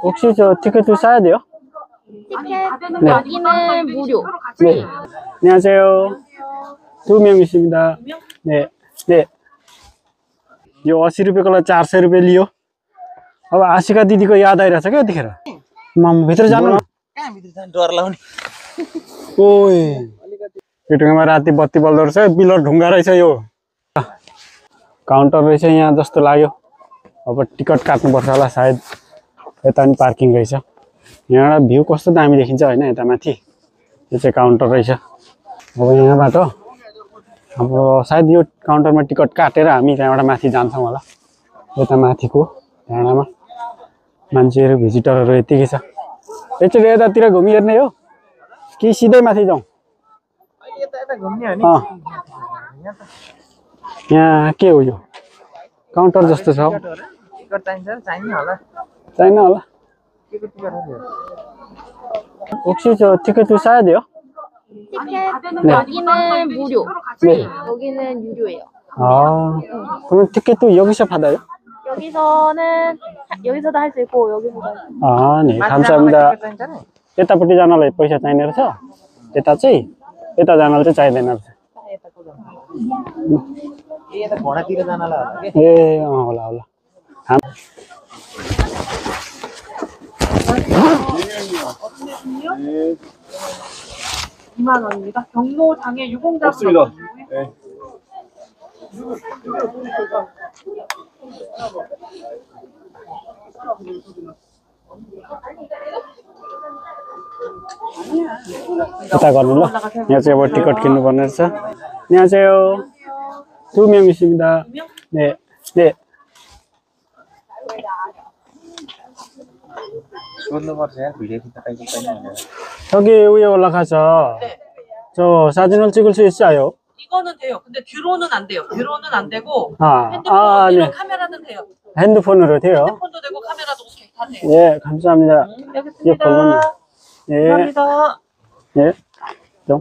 혹시 저 티켓도 사야 돼요? 티켓 여기는 무료. 네. 안녕하세요. 2명 있습니다. 네. 네. यो 80 रुपैयाँको 400 रुपैयाँ लियो। अब आशिका दिदीको याद आइरहेछ क्या यतिखेर। म भित्र जानु न। कहाँ भित्र जानु डर लाग्ने। ओइ यो ढुङ्गामा राति बत्ती बल्दो रहेछ। बिलर ढुङ्गा रहेछ यो। काउन्टर रहेछ यहाँ जस्तो लाग्यो। अब टिकट काट्नुपर्छ होला सायद। यता पनि पार्किङ रहेछ। यहाँबाट भ्यू कस्तो दामी देखिन्छ हैन यता माथि। यो चाहिँ काउन्टर रहेछ। अब यहाँबाट अब सायद यो काउन्टरमा टिकट काटेर हामी त्यहाँबाट माथि जान्छौँ होला। यता माथिको डाँडामा मान्छेहरू भिजिटरहरू यतिकै छ। एकचोटि यतातिर घुमिहेर्ने हो कि सिधै माथि जाउँ? यहाँ के हो यो? काउन्टर जस्तो छ। चाहिन्न होला। 혹시 저 티켓도 사야 돼요? 티켓 여기는 무료. 네. 여기는 유료예요. 아, 그러면 티켓도 여기서 받아요? 여기서도 할 수 있고 여기서도 할 수 있고. 아, 네. 감사합니다. यतापट्टि जानलाई पैसा चाहिने रहेछ। यता चाहिँ यता जानलाई चाहिँ चाहिँदैन रहेछ। यता घोडातिर जानला होला के? ए होला होला। 2만 원입니다. 경로장애 유공자 없습니다. 네. यता गर्नु ल। यहाँ चाहिँ अब टिकट किन्नुपर्ने रहेछ। 안녕하세요. 2명 있습니다. 네. 네. सोध्नुपर्छ यार भिडियो खिच्न पाइन्छ छैन भनेर। 저기 위에 올라가서 저 사진을 찍을 수 있어요? 이거는 돼요. 근데 듀로는 안 돼요. 듀로는 안 되고 아, 핸드폰이랑 네. 카메라는 돼요. 핸드폰으로 돼요? 핸드폰도 되고 카메라도 오케이 다 돼요. 예, 감사합니다. 여기 있습니다. 예, 감사합니다. 예. 좀,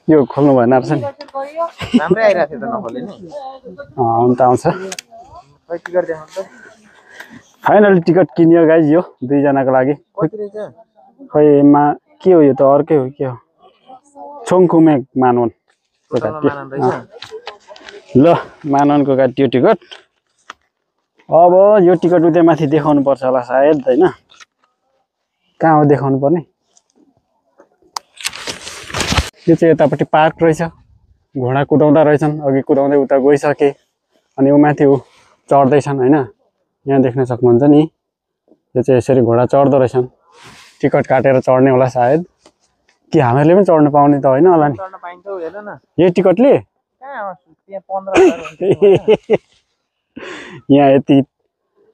यो खोल्नु भएन रहेछ नि। 가실 거예요? राम्रै आइरहेको थियो त नखोले नि। अन्त आउँछ। खै टिकट देखाउनु त। फाइनल टिकट किनियो गाइज यो दुईजनाको लागि। कति रहेछ? खै के हो यो त अर्कै हो के हो? छोङकुमेक मानवन। ल मानवनको काटियो टिकट। अब यो टिकट उतै माथि देखाउनु पर्छ होला सायद हैन? कहाँ हो देखाउनु पर्ने? यो चाहिँ यतापट्टि पार्क रहेछ। घोडा कुदाउँदा रहेछन्। अघि कुदाउँदै उता गइसके अनि उ माथि चढ्दैछन् हैन? यहाँ देख्न सक्नुहुन्छ नि। यो चाहिँ यसरी घोडा चढ्दो रहेछन्। टिकट काटेर चढ्ने होला सायद। कि हामीहरूले पनि चढ्न पाउने त होइन होला नि। चढ्न पाइन्छ हेर न। यही टिकटले कहाँ हो त्यहाँ 15,000 यहाँ यति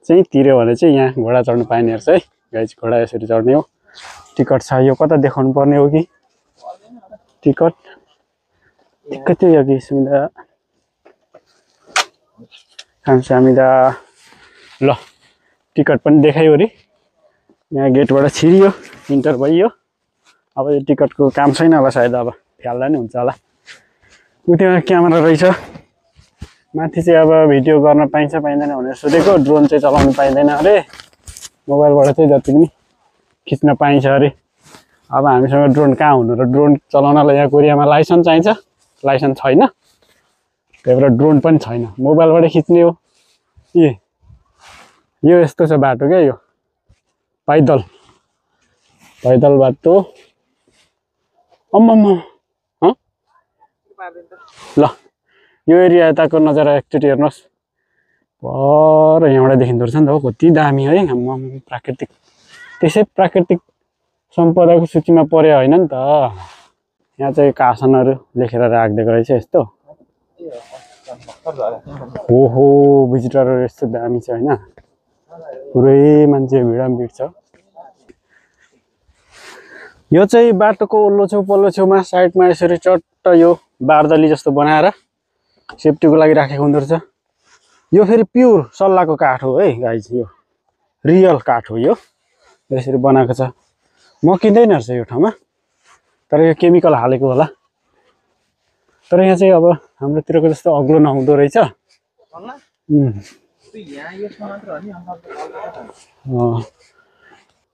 चाहिँ तिर्यो भने चाहिँ यहाँ घोडा चढ्न पाइने रहेछ है गाइज। घोडा यसरी चढ्ने हो। टिकट छ यो कता देखाउनु पर्ने हो कि? टिकट एकैचोटि 여기 있습니다. 감사합니다. ल टिकट पनि देखायो अरे। यहाँ गेटबाट छिरियो इन्टर भइयो। अब यो टिकटको काम छैन होला सायद। अब फ्याल्दा नि हुन्छ होला। उता क्यामेरा रहेछ। माथि चाहिँ अब भिडियो गर्न पाइन्छ पाइँदैन भनेर सोधेको। ड्रोन चाहिँ चलाउनु पाइँदैन अरे। मोबाइलबाट चाहिँ जति पनि खिच्न पाइन्छ अरे। अब हामीसँग ड्रोन कहाँ हुनु र? ड्रोन चलाउनलाई यहाँ कोरियामा लाइसेन्स चाहिन्छ। लाइसेन्स छैन। त्यही भएर ड्रोन पनि छैन। मोबाइलबाट खिच्ने हो। यो यस्तो छ बाटो क्या यो। पैदल बाटो। अम्मम्म ल यो एरिया यताको नजारा एकचोटि हेर्नुहोस्। पर यहाँबाट देखिँदो रहेछ नि त हो। कति दामी है। प्राकृतिक त्यसै प्राकृतिक सम्पदाको सूचीमा पर्यो होइन नि त। यहाँ चाहिँ कासनहरू लेखेर राखिदिएको रहेछ यस्तो। ओहो भिजिटरहरू यस्तो दामी छ होइन? पुरै मान्छे भिड छ। यो चाहिँ बाटोको ओल्लो छेउ पल्लो छेउमा साइडमा यसरी चट्ट यो बारदली जस्तो बनाएर सेफ्टीको लागि राखेको हुँदो रहेछ। यो फेरि प्योर सल्लाको काठ हो है गाइज। यो रियल काठ हो। यो यसरी बनाएको छ। मकिँदैन रहेछ यो ठाउँमा। तर यो केमिकल हालेको होला। तर यहाँ चाहिँ अब हाम्रोतिरको जस्तो अग्लो नहुँदो रहेछ।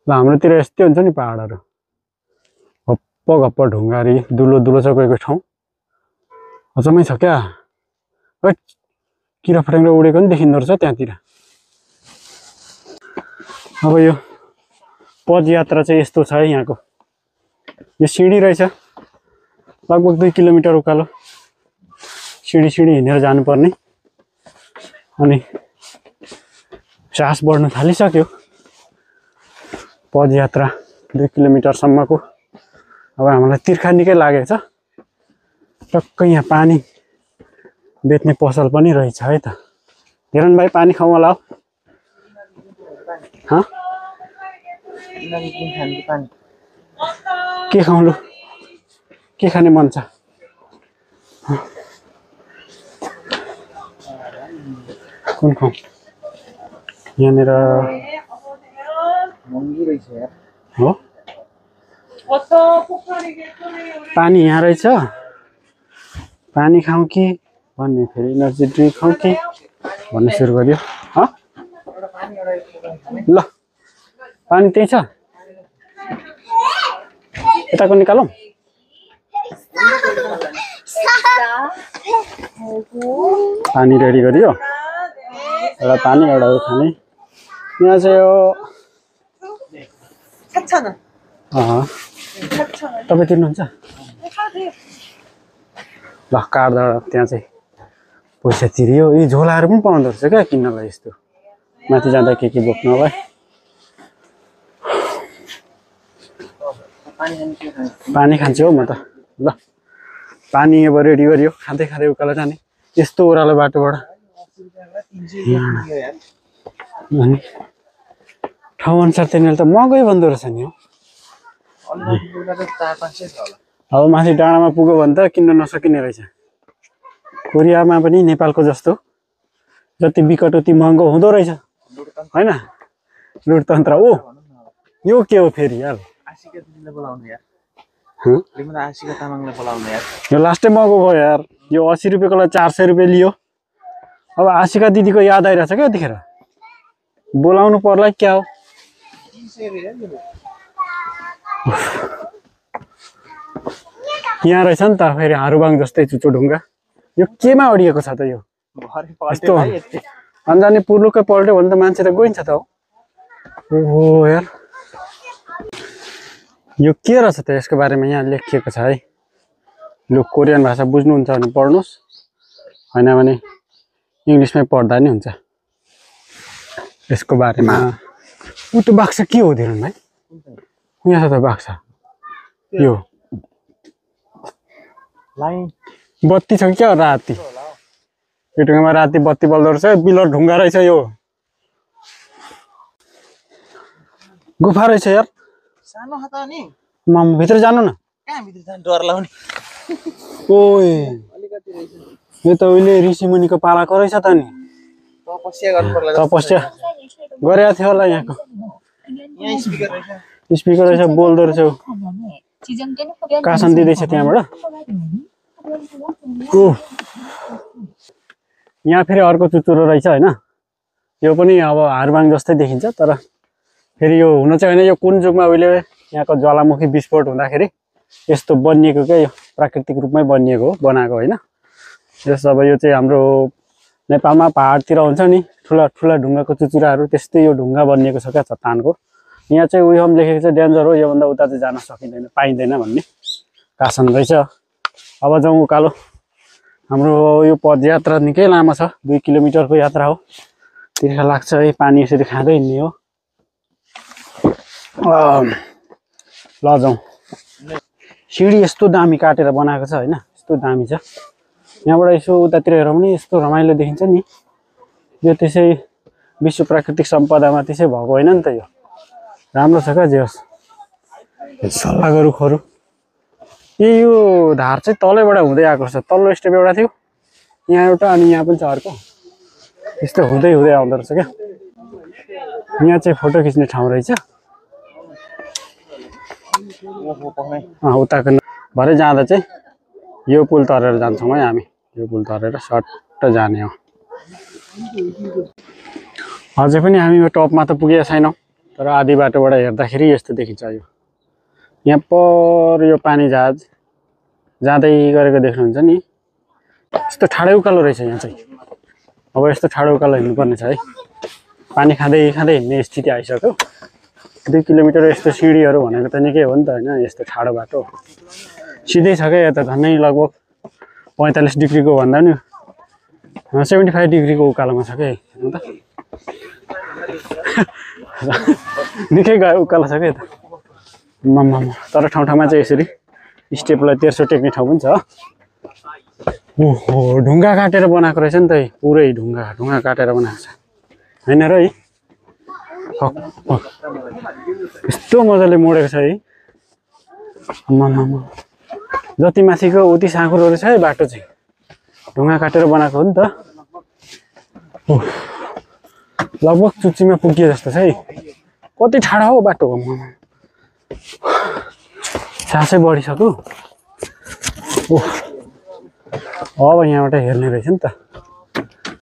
ल हाम्रोतिर यस्तै हुन्छ नि पहाडहरू गप्प गप्प ढुङ्गारी दुलो दुलो छ गएको ठाउँ अचम्मै छ क्या है किरा फट्याङ्ग्रा उडेको नि देखिँदो रहेछ त्यहाँतिर अब यो पदयात्रा चाहिँ यस्तो छ है यहाँको यो सिँढी रहेछ लगभग 2 किलोमिटर उकालो सिँढी हिँडेर जानुपर्ने अनि साहस बढ्न थालिसक्यो पदयात्रा 2 किलोमिटरसम्मको अब हामीलाई तिर्खा निकै लागेको छ टक्कै यहाँ पानी बेच्ने पसल पनि रहेछ है त हिरण भाइ पानी खाउँ होला हँ के खाउँ लु के खाने मन छ कुन खाउँ यहाँनिर हो पानी यहाँ रहेछ पानी खाउँ कि भन्ने फेरि एनर्जी ड्रिङ्क खाउँ कि भन्ने सुरु गर्यो ल पानी त्यही छ यताको निकालौँ पानी रेडी गरियो एउटा पानी एउटा खाने यहाँ चाहिँ यो तपाईँ तिर्नुहुन्छ ल काट्दा त्यहाँ चाहिँ पैसा तिरियो यी झोलाहरू पनि पाउँदो रहेछ क्या किन्नलाई यस्तो माथि जाँदा के बोक्नलाई पानी खान्छु हौ म त ल पानी अब रेडी गरियो खाँदै खाँदै उकालो जाने यस्तो ओह्रालो बाटोबाट अनि ठाउँ अनुसार त्यहाँनिर त महँगै भन्दो रहेछ नि हौ अब माथि डाँडामा पुग्यो भने त किन्न नसकिने रहेछ कोरियामा पनि नेपालको जस्तो जति बिकट उति महँगो हुँदो रहेछ होइन लुटतन्त्र ओ यो के हो फेरि यार यो लास्टै महँगो भयो यार यो 80 रुपियाँकोलाई 400 रुपियाँ लियो अब आशिका दिदीको याद आइरहेछ क्या यतिखेर बोलाउनु पर्ला क्या हो यहाँ रहेछ नि त फेरि हारुबाङ जस्तै चुचो ढुङ्गा यो केमा अडिएको छ त यो यस्तो अन्जाने पुर्लुकै पल्ट्यो भने त मान्छे त गइन्छ त ओहो यार यो के रहेछ त यसको बारेमा यहाँ लेखिएको छ है लु कोरियन भाषा बुझ्नुहुन्छ भने पढ्नुहोस् होइन भने इङ्ग्लिसमै पढ्दा नि हुन्छ यसको बारेमा उ त्यो बाक्सा के हो धेरै भाइ यहाँ छ त बाक्सा यो बत्ती छ क्या राति यो ढुङ्गामा राति बत्ती बल्दो रहेछ बिलर ढुङ्गा रहेछ यो गुफा रहेछ यार सानो हात नि म भित्र जानु न कहाँ भित्र जान डर लाग्ने ओए यो त उहिले ऋषि मुनिको पालाको रहेछ त नि तपस्या गर्नु पर्ला तपस्या गरेको थियो होला यहाँको यहाँ स्पिकर रहेछ स्पिकर रहेछ बोल्दो रहेछ कासन दिँदैछ त्यहाँबाट यहाँ फेरि अर्को चुचुरो रहेछ होइन यो पनि अब हारबाङ जस्तै देखिन्छ तर फेरि यो हुन चाहिँ होइन यो कुन जुगमा उहिले यहाँको ज्वालामुखी विस्फोट हुँदाखेरि यस्तो बनिएको क्या यो प्राकृतिक रूपमै बनिएको हो बनाएको होइन जस अब यो चाहिँ हाम्रो नेपालमा पहाडतिर हुन्छ नि ठुला ठुला ढुङ्गाको चुचुराहरू त्यस्तै यो ढुङ्गा बनिएको छ क्या चट्टानको यहाँ चाहिँ उयो पनि लेखेको छ डेन्जर हो योभन्दा उता चाहिँ जान सकिँदैन पाइँदैन भन्ने कासन रहेछ अब जाउँ उकालो हाम्रो यो पदयात्रा निकै लामो छ 2 किलोमिटरको यात्रा हो तिर्खा लाग्छ है पानी यसरी खाँदै हिँड्ने हो ल जाउँ सिँढी यस्तो दामी काटेर बनाएको छ होइन यस्तो दामी छ यहाँबाट यसो उतातिर हेरौँ पनि यस्तो रमाइलो देखिन्छ नि यो त्यसै विश्व प्राकृतिक सम्पदामा त्यसै भएको होइन नि त यो राम्रो छ क्या जे होस् सल्लाह रुखहरू ए यो धार चाहिँ तलैबाट हुँदै आएको छ तल्लो स्टेप एउटा थियो यहाँ एउटा अनि यहाँ पनि छ अर्को यस्तो हुँदै हुँदै आउँदो रहेछ क्या यहाँ चाहिँ फोटो खिच्ने ठाउँ रहेछ उताको भरे जाँदा चाहिँ यो पुल तरेर जान्छौँ है हामी यो पुल तरेर सट्ट जाने हो अझै पनि हामी यो टपमा त पुगेका छैनौँ तर आधी बाटोबाट हेर्दाखेरि यस्तो देखिन्छ यो यहाँ पर यो पानी जहाज जाँदै गरेको देख्नुहुन्छ नि यस्तो ठाडो उकालो रहेछ यहाँ चाहिँ अब यस्तो ठाडो उकालो हिँड्नुपर्ने छ है पानी खाँदै खाँदै हिँड्ने स्थिति आइसक्यो 2 किलोमिटर यस्तो सिँढीहरू भनेको त निकै हो नि त हैन यस्तो ठाडो बाटो सिधै छ क्या यता झन्नै लगभग 45 डिग्रीको भन्दा नि 75 डिग्रीको उकालोमा छ क्या हेर्नु त निकै उकालो छ क्या यता मम्मा तर ठाउँ ठाउँमा चाहिँ यसरी स्टेपलाई तेर्सो टेक्ने ठाउँ पनि छ ओहो ढुङ्गा काटेर बनाएको रहेछ नि त पुरै ढुङ्गा काटेर बनाएको छ हैन र है यस्तो मजाले मोडेको छ है मम्मा जति माथिको उति साँघुरो रहेछ है बाटो चाहिँ ढुङ्गा काटेर बनाएको हो नि त लगभग चुच्चीमा पुगियो जस्तो छ है कति ठाडो हो बाटो सासै बढिसक्यो अब यहाँबाट हेर्ने रहेछ नि त